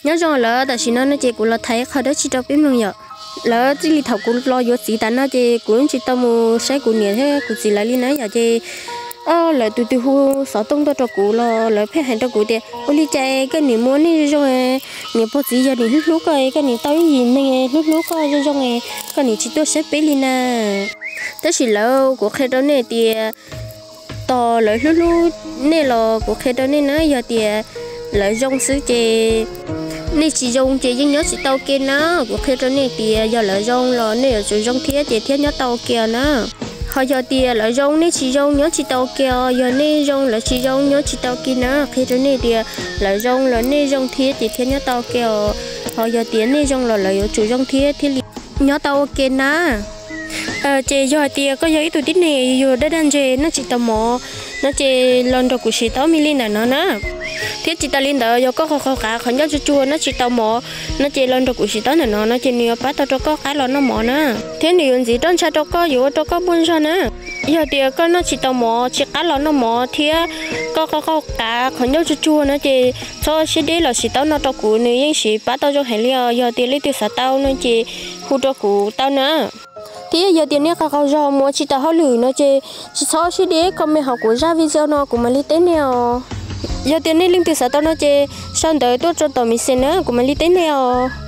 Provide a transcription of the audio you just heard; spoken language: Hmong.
Nyob zoo lawm, tam sim no no ces kuv los thaiv qhov dab tsi rau peb mloog yom. Lawv txij li thaum kuv los yuav txiv tas no ces kuv yeej tsis tau mus saib kuv niam thiab kuv txiv lawv li na yom. Ces lawv tus twg hu xov tooj tuaj rau kuv los lawv pheej hais rau kuv tias, ua li cas koj niam muaj nej zoo zoo, niam pog txiv yawg nim hlub hlub koj, koj niam tau ib yim neeg hlub hlub koj zoo zoo, koj niam tsis tuaj saib peb li na. Tab sis lawv, kuv qhia rau nej tias, tos lawv hlub hlub nej los kuv qhia rau nej na, yog tias lawv zoo xwb ces nej tsis zoo ces yeej nyob tsis tau ua ke na. Kuv qhia rau nej tias yog lawv zoo los nej yuav tsum zoo thiab ces thiaj nyob tau ua ke na. Ho yog tias lawv zoo nej tsis zoo nyob tsis tau ua ke os, yog nej zoo lawv tsis zoo nyob tsis tau ua ke na. Qhia rau nej tias lawv zoo los nej zoo thiab ces thiaj nyob tau ua ke os. Ho yog tias nej zoo los lawv yuav tsum zoo thiab thiaj li nyob tau ua ke na. Ces yog hais tias koj yog ib tug tib neeg yus daj daj ntseg noj tsis tau mov no ces los nrog kuv sim tau ob me li ntawm no na. Thiab tsis tas li ntawd yog koj qaug qaug qav qhov ncauj tsuag tsuag noj tsis tau mov no ces los nrog kuv sim tau ntawm no no ces nws yuav pab tau rau koj qab los noj mov na. Thiab nws yuav ntxiv roj ntsha rau koj, yuav ua rau koj muaj zog na. Yog tias koj noj tsis tau mov, tsis qab los noj mov thiab koj qaug qaug qav qhov ncauj tsuag tsuag no ces txhob siab deb los sim tau no rau kuv, nws yeej siv pab tau zoo heev li os. Yog tias leej twg xav tau no ces hu rau kuv tau na. Thiab yog tias nej qaug qaug zog mus ua tsis tau hauj lwm no ces tsis txhob siab deb comment hauv kuv zaj video no kuv mam li teb nej os. Yog tias nej leej twg xav tau no ces sau ntawv tuaj rau tom message na kuv mam li teb nej os.